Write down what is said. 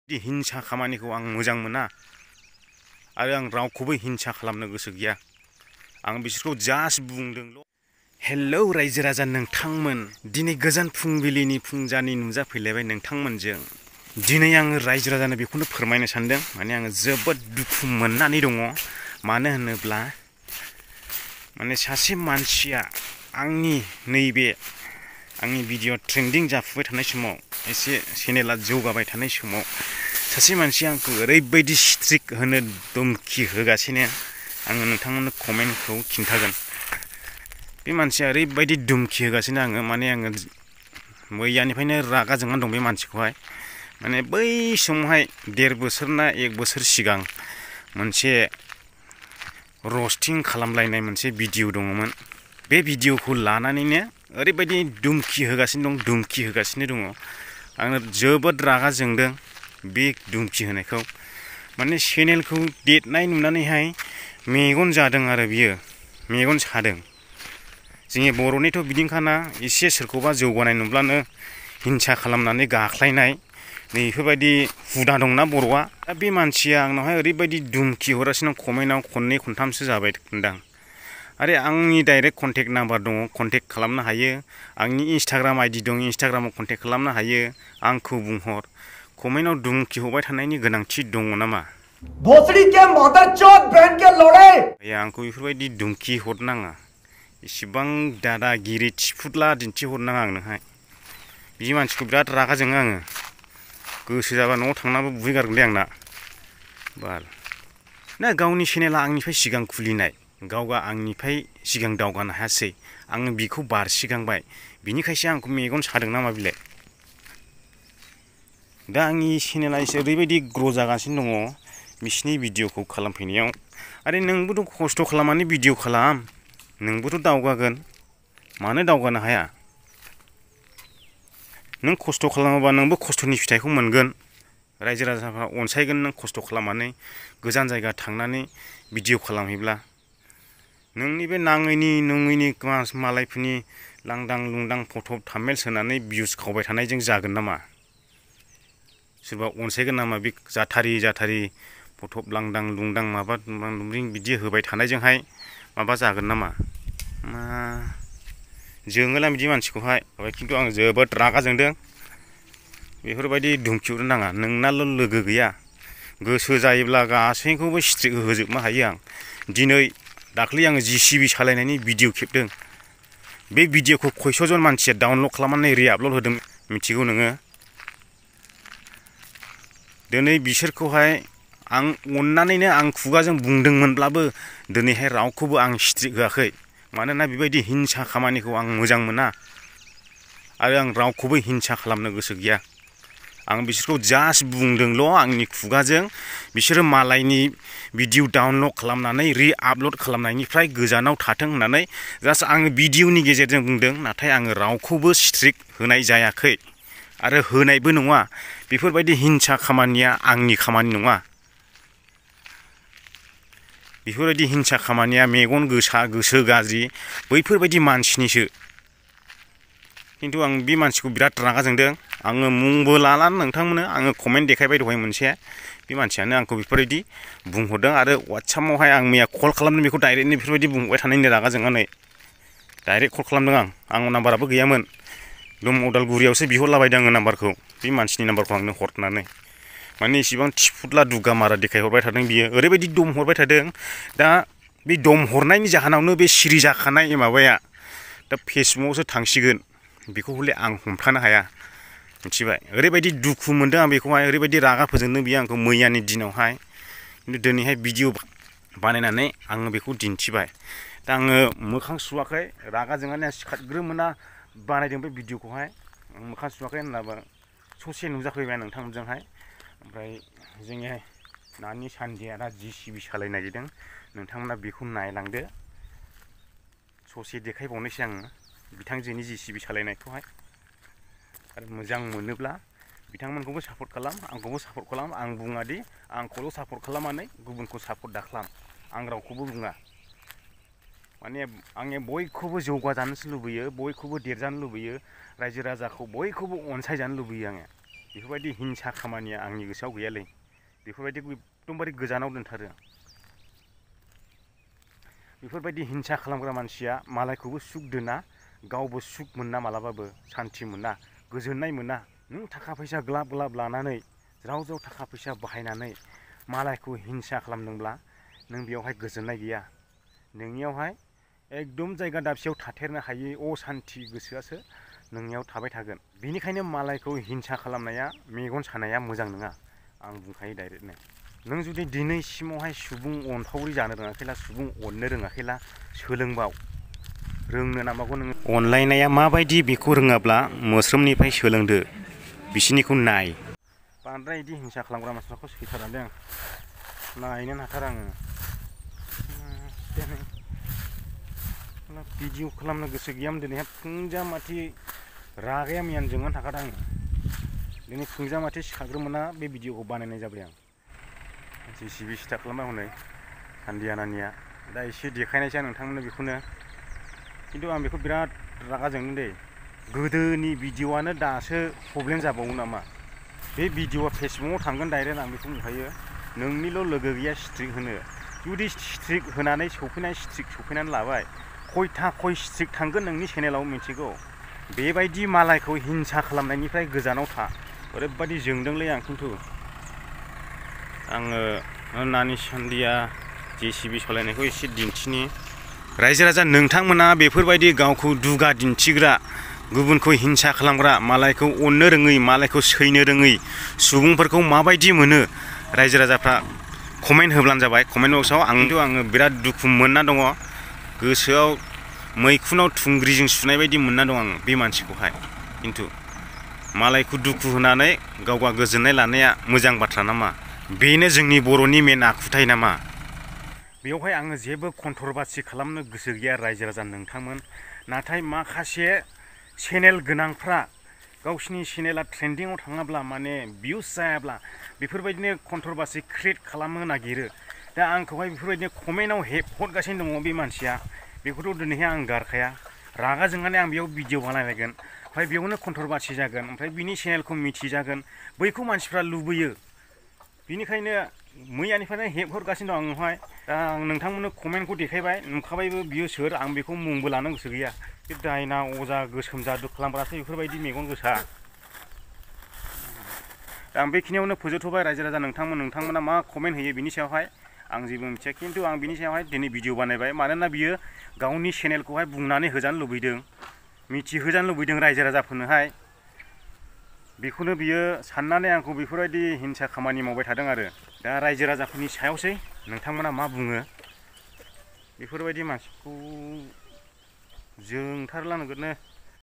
हिंसा खामानिखौ आं मोजां मोना आरो आं रावखौबो हिंसा खालामनो गोसो गैया। आं बिसोरखौ जास्ट बुंदोंल'। हेलौ रायजो राजा नोंथांमोन, दिनै गोजान फुंबिलिनि फुंजानि नुजाफैलायबाय नोंथांमोनजों। दिनै आङो रायजो राजानो बेखौनो फोरमायनो सानदों, माने आङो जोबोद दुखु मोननानै दङ। मानो होनोब्ला माने सासे मानसिया आंनि भिडिअ ट्रेन्डिं जाफुबाय थानाय समाव, एसे चेनेला जौगाबाय थानाय समाव सासे मानसिया आंखौ ओरैबायदि स्ट्रिक होनो धमखि होगासिनो। आङो नोंथांमोननो कमेन्टखौ खिन्थागोन। बे मानसिया ओरैबायदि धमखि होगासिनो, माने आङो मैयानिफ्रायनो रागा जोंनानै दं बे मानसिखौहाय। माने बै समावहाय 1.5 बोसोर ना 1 बोसोर सिगां मोनसे रस्टिं खालामलायनाय मोनसे भिडिअ दङमोन। बे भिडिअखौ लानानैनो ओरैबायदि धमखि होगासिनो दङ। आङो जोबोद रागा जोंदों बे धमखि होनायखौ। माने चेनेलखौ देरनाय नुनानैहाय मेगन जादों आरो बियो, मेगन सादों। जोंनि बर'निथ' बिदिनोखाना, एसे सोरखौबा जौगानाय नुब्लानो हिंसा खालामनानै गाख्लायनाय, नैफोरबायदि हुदा दंना बर'आ। दा बे मानसिया आंनावहाय ओरैबायदि धमखि हरगासिनो दं, कमेन्टआव खननै खनथामसो जाबाय होनदां। आरे आंनि डाइरेक्ट कन्टेक्ट नाम्बार दङ, कन्टेक्ट खालामनो हायो। आंनि इन्सटाग्राम आइडि दं, इन्सटाग्रामाव कन्टेक्ट खालामनो हायो। आंखौ बुंहर, कमेन्टआव धमखि हरबाय थानायनि गोनांथि दङ नामा? आंखौ बेफोरबायदि धमखि हरनाङा, इसिबां दादागिरि थिफुदला दिन्थिहरनाङा आंनोहाय। बे मानसिखौ बिराद रागा जोङो आङो। गोसो जाबा न'आव थांनाबो बुहैगारगोन दे आंना बाल। ना गावनि चेनेला आंनिफ्राय सिगां खुलिनाय, गावगा आंनिफ्राय सिगां दावगानो हायासै, आङो बिखौ बारसिगांबाय, बिनिखायसो आंखौ मेगन सादों नामा बिलाय। दा आंनि चेनेला एसे ओरैबायदि ग्र' जागासिनो दङ बिसिनि भिडिअखौ खालामफैनायाव। आरे नोंबोथ' खस्थ' खालामनानै भिडिअ खालाम, नोंबोथ' दावगागोन। मानो दावगानो हाया? नों खस्थ' खालामोबा नोंबो खस्थ'नि फिथाइखौ मोनगोन। रायजो राजाफ्रा अनसायगोन नों खस्थ' खालामनानै गोजान जायगा थांनानै भिडिअ खालामहैब्ला। नोंनि बे नाङैनि नङैनि मालायफोरनि लांदां लुंदां फट' थाम्बनेल सोनानै भिउस खावबाय थानायजों जागोन नामा? सोरबा अनसायगोन नामा? बे जाथारि फट' लांदां लुंदां माबा बिदि होबाय थानायजोंहाय माबा जागोन नामा? जोङोलां बिदि मानसिखौहाय। खिन्थु आं जोबोद रागा जोंदों। बेफोरबायदि धमखि हरनो नाङा। नोंनाल' लोगो गैया, गोसो जायोब्ला गासैखौबो स्ट्रिक होजोबनो हायो आं। दाख्लै आङो JCB सालायनायनि भिडिअ खेबदों। बे भिडिअखौ खयस'जन मानसिया डाउनलड खालामनानै रिआपलड होदों मिथिगौ नोङो? दिनै बिसोरखौहाय आं अननानैनो आं खुगाजों बुंदोंमोनब्लाबो दिनैहाय रावखौबो आं स्ट्रिक होआखै। मानोना बेबायदि हिंसा खामानिखौ आं मोजां मोना आरो आं रावखौबो हिंसा खालामनो गोसो गैया। आं बिसोरखौ जास्ट बुंदोंल' आंनि खुगाजों, बिसोरो मालायनि भिडिअ डाउनलड खालामनानै रिआपलड खालामनायनिफ्राय गोजानाव थाथों होननानै जास्ट आङो भिडिअनि गेजेरजों बुंदों। नाथाय आङो रावखौबो स्ट्रिक होनाय जायाखै आरो होनायबो नङा। बेफोरबायदि हिंसा खामानिया आंनि खामानि नङा। बेफोरबायदि हिंसा खामानिया मेगन गोसा, गोसो गाज्रि बैफोरबायदि मानसिनिसो। खिन्थु आं बे मानसिखौ बिराद रागा जोंदों। आङो मुंबो लाला नोंथांमोननो, आङो कमेन्ट देखायबाय दहाय मोनसे। बे मानसियानो आंखौ बेफोरबायदि बुंहरदों आरो वाट्सएपआवहाय आं मैया कल खालामदों, बेखौ डाइरेक्टनो बेफोरबायदि बुंहरबाय थानायनि रागा जोंनानै डाइरेक्ट कल खालामदों आंनाव नाम्बाराबो गैयामोन। एकदम उदालगुरियावसो बिहरलाबायदों आङो नाम्बारखौ, बे मानसिनि नाम्बारखौ आंनो हरनानै। माने इसिबां थिफुदला दुगामारा देखायहरबाय थादों बियो, ओरैबायदि दम हरबाय थादों। दा बे दम हरनायनि जाहोनावनो बे सिरि जाखानाय माबाया दा फेसबुकआवसो थांसिगोन। बेखौ हले आं हमथानो हाया, मिथिबाय? ओरैबायदि दुखु मोनदों आं बेखौहाय, ओरैबायदि रागा फोजोंदों बियो आंखौ मैयानि दिनावहाय। खिन्थु दिनैहाय भिडिअ बानायनानै आङो बेखौ दिन्थिबाय। दा आङो मोखां सुवाखै, रागा जोंनानै आं सिखारग्रोमोना बानायदों बे भिडिअखौहाय। आं मोखां सुवाखै होनब्लाबो ससे नुजाफैबाय नोंथांमोनजोंहाय। ओमफ्राय जोंनि नानि सानदिया दा JCB सालायनो नागिरदों, नोंथांमोना बेखौ नायलांदो। ससे देखायबावनोसै आङो बिथांजोनि JCB सालायनायखौहाय। आरो मोजां मोनोब्ला बिथांमोनखौबो सापर्ट खालाम, आंखौबो सापर्ट खालाम। आं बुङादि आंखौल' सापर्ट खालामनानै गुबुनखौ सापर्ट दाखालाम, आं रावखौबो बुङा। माने आङो बयखौबो जौगाजानोसो लुबैयो, बयखौबो देरजानो लुबैयो, रायजो राजाखौ बयखौबो अनसायजानो लुबैयो आङो। बेफोरबायदि हिंसा खामानिया आंनि गोसोआव गैयालै बेफोरबायदिखौ एकदमबारे गोजानाव दोनथारो बेफोरबायदि हिंसा खालामग्रा मानसिया मालायखौबो सुख दोना गावबो सुख मोना मालाबाबो सान्थि मोना गोजोननाय मोना नों थाखा फैसा ग्लाब ग्लाब लानानै ज्राव ज्राव थाखा फैसा बाहायनानै मालायखौ हिंसा खालामदोंब्ला नों बेयावहाय गोजोननाय गैया नोंनियावहाय एकदम जायगा दाबसेयाव थाथेरनो हायै असान्थि गोसोआसो नोंनियाव थाबाय थागोन बेनिखायनो मालायखौ हिंसा खालामनाया मेगन सानाया मोजां नङा आं बुंखायो डाइरेक्टनो नों जुदि दिनैसिमावहाय सुबुं अनफावरि जानो रोङाखैला सुबुं अननो रोङाखैला सोलोंबाव रोंनो नामाखौ नोङो अनलायनाया माबायदि बेखौ रोङाब्ला मोस्रोमनिफ्राय सोलोंदो बिसिनिखौ नाय बांद्राय इदि हिंसा खालामग्रा मानसिफोरखौ सैथारादों नायनो हाथारा आङो भिडिअ खालामनो गोसो गैयामोन दिनैहाय फुंजामाथि रागाया मैयानो जोंनानै थाखादों आङो दिनै फुंजामाथि सिखारग्रोमोना बे भिडिअखौ बानायनाय जाबाय आं JCB स्टार्ट खालामबाय हनै हान्दियानानिया दा एसे देखायनायसै आं नोंथांमोननो बेखौनो खिन्थु आं बेखौ बिराद रागा जोंदों दे गोदोनि भिडिअआनो दासो प्रब्लेम जाबावो नामा बे भिडिअआ फेसबुकआव थांगोन डाइरेक्ट आं बेखौ बुंखायो नोंनिल' लोगो गैया स्ट्रिक होनो जुदि स्ट्रिक होनानै सफैनानै लाबाय खयथा खय स्ट्रिक थांगोन नोंनि चेनेलाव मिथिगौ बेबायदि मालायखौ हिंसा खालामनायनिफ्राय गोजानाव था ओरैबायदि जोंदोंलै आं खिन्थु आङो नानि सान्दिया JCB सालायनायखौ एसे दिन्थिनि रायजो राजा नोंथांमोना बेफोरबायदि गावखौ दुगा दिन्थिग्रा गुबुनखौ हिंसा खालामग्रा मालायखौ अननो रोङै मालायखौ सैनो रोङै सुबुंफोरखौ माबायदि मोनो रायजो राजाफ्रा कमेन्ट होब्लानो जाबाय कमेन्ट बक्सआव आङो बिराद दुखु मोनना दङ गोसोआव मैखुनाव थुंग्रिजों सुनाय बायदि मोनना दं आङो बे मानसिखौहाय खिन्थु मालायखौ दुखु होनानै गावगा गोजोननाय लानाया मोजां बाथ्रा नामा बेनो जोंनि बर'नि मेन आखुथाय नामा बेवहाय आङो जेबो कन्ट्रभार्सि खालामनो गोसो गैया रायजो राजा नोंथांमोन नाथाय माखासे चेनेल गोनांफ्रा गावसिनि चेनेला ट्रेन्डिंआव थाङाब्ला माने भिउस जायाब्ला बेफोरबायदिनो कन्ट्रभार्सि क्रिएट खालामनो नागिरो दा आंखौहाय बेफोरबायदिनो कमेन्टआव हरगासिनो दङ बे मानसिया बेखौथ' दिनैहाय आं गारखाया रागा जोंनानै आं बेयाव भिडिअ बानायलायगोन ओमफ्राय बेयावनो कन्ट्रभार्सि जागोन ओमफ्राय बिनि चेनेलखौ मिथिजागोन बैखौ मानसिफ्रा लुबैयो बिनिखायनो मैयानिफ्रायनो हरगासिनो दं आंनावहाय दा आं नोंथांमोननो कमेन्टखौ देखायबाय नुखाबायबो बियो सोर आं बेखौ मुंबो लानो गोसो गैया बे दायना अजा गोसोम जादु खालामग्रासो बेफोरबायदि मेगन गोसा दा आं बेखिनियावनो फोजोबथ'बाय रायजो राजा नोंथांमोना मा कमेन्ट होयो बिनि सायावहाय आं जेबो मिथिया खिन्थु आं बिनि सायावहाय दिनै भिडिअ बानायबाय मानोना बियो गावनि चेनेलखौहाय बुंनानै होजानो लुबैदों मिथिहोजानो लुबैदों रायजो राजाफोरनोहाय बेखौनो बियो साननानै आंखौ बेफोरबायदि हिंसा खामानि मावबाय थादों आरो दा रायजो राजाफोरनि सायावसै नोंथांमोना मा बुङो बेफोरबायदि मानसिखौ जोंथारला नोगोदनो